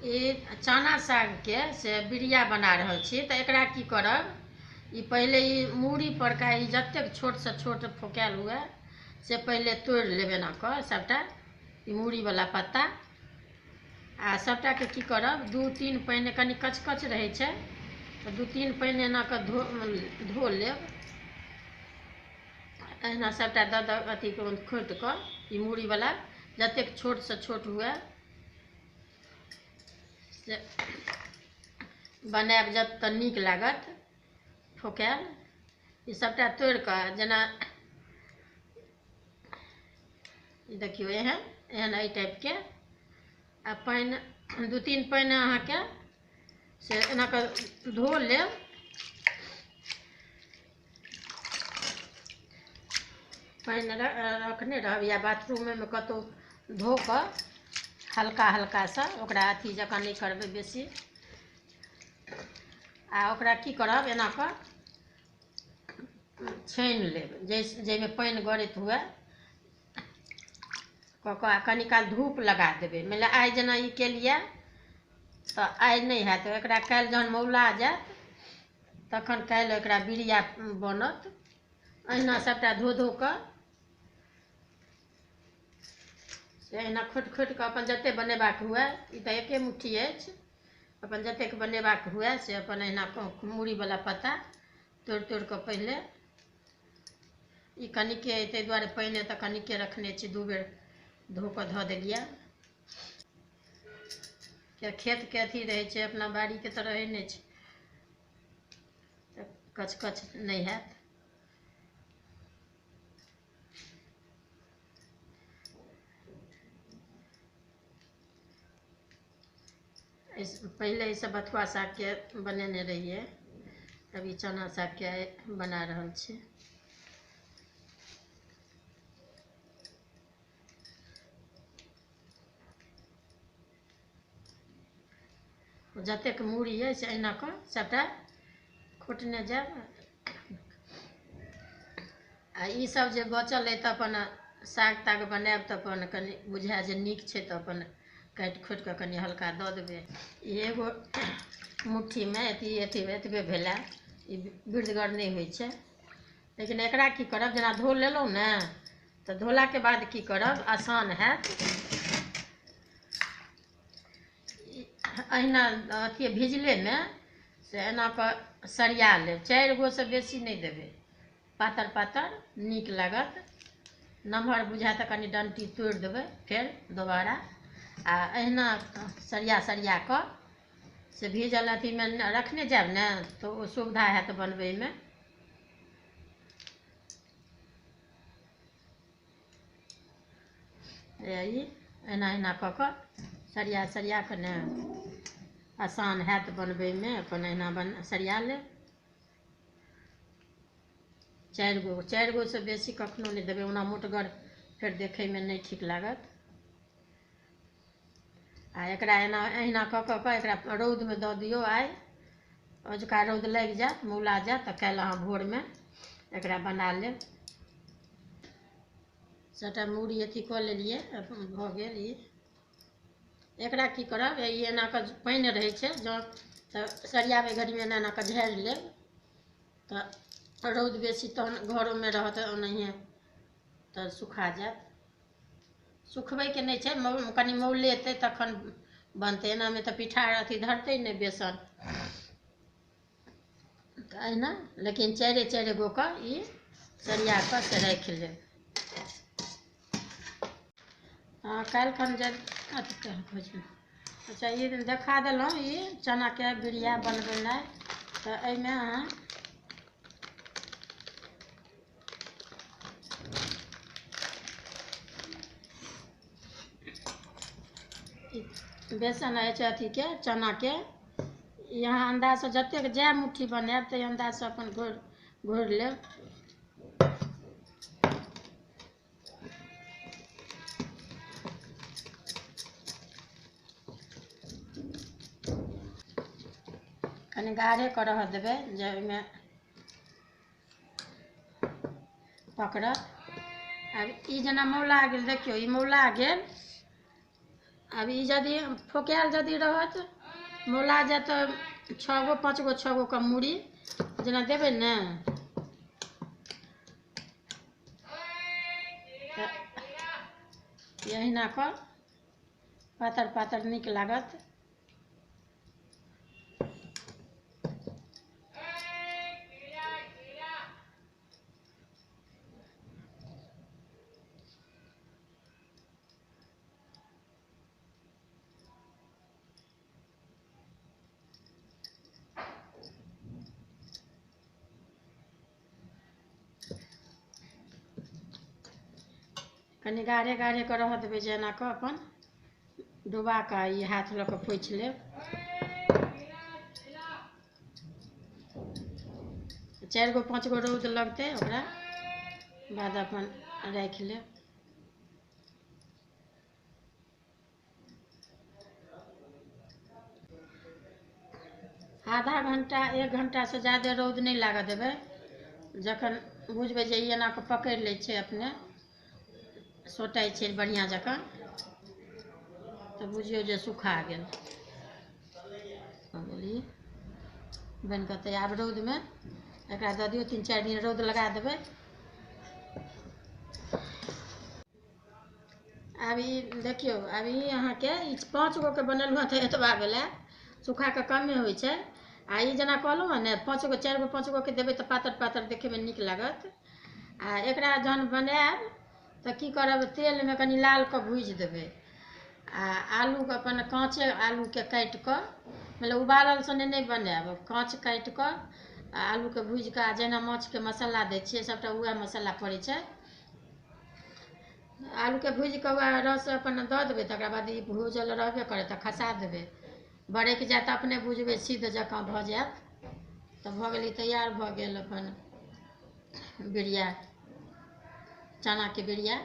ई चना सागके से बिरिया बना रहल छी। तऽ एकरा की करब, ई पहिले ई मूड़ी परका ई जतेक छोटसँ छोट फोकायल हुए से पहिले तोड़ि लेब एना कऽ सबटा ई मूड़ीवला पत्ता। आ सबटाके की करब, 2-3 पानि, कनि कचकच रहै छै तऽ 2-3 पानि एना कऽ धो लेब। एहिना सबटा दऽ दऽ अथी खोँटि कऽ ई मूड़ीवला जतेक छोटसँ छोट हुए से बनायब जब तऽ नीक लागत फोकायल। ई सबटा तोड़ि कऽ जेना ई देखियौ एहन एहन एहि टाइपके। आ पानि 2-3 पानि अहाँके से एना कऽ धो लेब। पानि रखने रहब या बाथरूममे कतहु धो कऽ हल्का हल्कासँ, ओकरा अथी जकाँ नहि करबै बेसी। आ ओकरा की करब, एना कऽ छानि लेब जाहिमे पानि गरैत हुए कऽ कऽ। आ कनि काल धूप लगा देबै। मतलब आइ जेना ई केलियै तऽ आइ नहि हैत, एकरा काल्हि जहन मौला जायत तखन काल्हि एकरा बिरिया बनत। एहिना सबटा धो धो कऽ से एहिना खोटि खोटि कऽ अपन जतेक बनेबाक हुए, ई तऽ एके मुट्ठी अछि, अपन जतेक बनेबाक हुए से अपन एहिना मूड़ीवला पत्ता तोड़ि तोड़ि कऽ पहिले ई कनिके, ताहि दुआरे पानि तऽ कनिके रखने छी, 2 बेर धो कऽ धऽ देलियै। किया खेतके अथी रहै छै, अपना बाड़ीके तऽ रहै नहि छै, तऽ कचकच नहि हैत। पहिले ईसब बथुआ सागके बनेने रहियै, अभी चना सागके बना रहल छी। जतेक मूड़ी अइ से एहिना कऽ सबटा खोटने जायब। आ ईसब जे बचल अइ तऽ अपन साग ताग बनायब तऽ अपन कनि बुझाय जे नीक छै तऽ अपन काटि खोटि कऽ कनि हल्का दऽ देबै। ई एगो मुट्ठीमे एतबे भेलै, ई वृद्धगर नहि होइ छै। लेकिन एकरा की करब, जेना धो लेलहुँ ने तऽ धोलाके बाद की करब, आसान हैत। एहिना अथी भिजलेमे से एना कऽ सरिया लेब, 4 गोसँ बेसी नहि देबै, पातर पातर नीक लागत। नमहर बुझाय तऽ कनि डन्टी तोड़ि देबै फेर दोबारा। आ एहिना सरिया सरिया कऽ से भीजल अथीमे रखने जायब ने तऽ ओ सुविधा हैत बनबैमे। ई एना एना कऽ कऽ सरिया सरिया कऽ ने आसान हैत बनबैमे। अपन एहिना सरिया लेब। 4 गोसँ बेसी कखनो नहि देबै, ओना मोटगर फेर देखैमे नहि ठीक लागत। आ एकरा एना एहिना कऽ कऽ कऽ एकरा रौदमे दऽ दियौ। आइ अजुका रौद लागि जायत, मौला जायत, तऽ काल्हि अहाँ भोरमे एकरा बना लेब। सबटा मूड़ी अथी कऽ लेलियै, भऽ गेल। ई एकरा की करब, ई एना कऽ पानि रहै छै जँ तऽ सरियाबै घड़ीमे एना एना कऽ झाड़ि लेब तऽ रौद बेसी तहन घरोमे रहत ओनाहिए तऽ सुखा जायत। सुखबैके नहि छै, कनि मौलेतै तखन बनतै। एनामे तऽ पिठार अथी धरतै नहि बेसन, तऽ एहिना। लेकिन 4-4 गो कऽ ई सरिया कऽ से राखि लेब। हँ काल्हिखन जे अथी कहै छै। अच्छा ई देखा देलहुँ ई चनाके बिरिया बनबेनाइ। तऽ एहिमे अहाँ बेसन अछि अथीके चनाके, यहाँ अन्दाजसँ जतेक जए मुट्ठी बनायब ताहि अन्दाजसँ अपन घोरि लेब। कनि गाढ़े कऽ रहऽ देबै जे ओहिमे पकड़त। आब ई जेना मौला गेल, देखियौ ई मौला गेल। आब ई यदि फोकायल यदि रहत मौला जायत तऽ 6 गो 5 गो 6 गो के मूड़ी जेना देबै ने तऽ अहिना कऽ पातर पातर नीक लागत। कनि गाढ़े गाढ़े कऽ रहऽ देबै जे एना कऽ अपन डुबा कऽ ई हाथ लऽ कऽ पोछि लेब। 4 गो 5 गो रौद लगतै ओकरा बाद अपन राखि लेब। आधा घंटा 1 घंटा से ज्यादा रौद नहि लागऽ देबै। जखन बुझबै जे ई एना कऽ पकड़ि लै छै अपने सोटाइ छै बढ़िआँ जकाँ तऽ बुझियौ जे सुखा गेल। ई बनि कऽ तैयार। रौदमे एकरा दऽ दियौ 3-4 दिन रौद लगा देबै। आब ई देखियौ, आब ई अहाँके ई 5 गोके बनेलहुँ हँ तऽ एतबा भेलै, सूखा कऽ कमे होइ छै। आ ई जेना कहलहुँ हँ ने 5 गो 4 गो 5 गोके देबै तऽ पातर पातर देखैमे नीक लागत। आ एकरा जहन बनायब तऽ की करब, तेलमे कनि लाल कऽ भूजि देबै आ आलूके अपन काँचे आलूके काटि कऽ, मतलब उबालल सने नहि बनायब, काँच काटि कऽ आ आलूके भूजि कऽ आ जेना माछके मसाला दै छियै सभटा उएह मसाला पड़ै छै। आलूके भूजि कऽ उएह रस अपन दऽ देबै। तकरा बाद ई भूजल रहबे करत तऽ खसा देबै, बरकि जायत अपने बुझबै सिद्ध जकाँ भऽ जायत। तऽ भऽ गेलै तैयार भऽ गेल अपन बिरिया, चनाके बिरिया।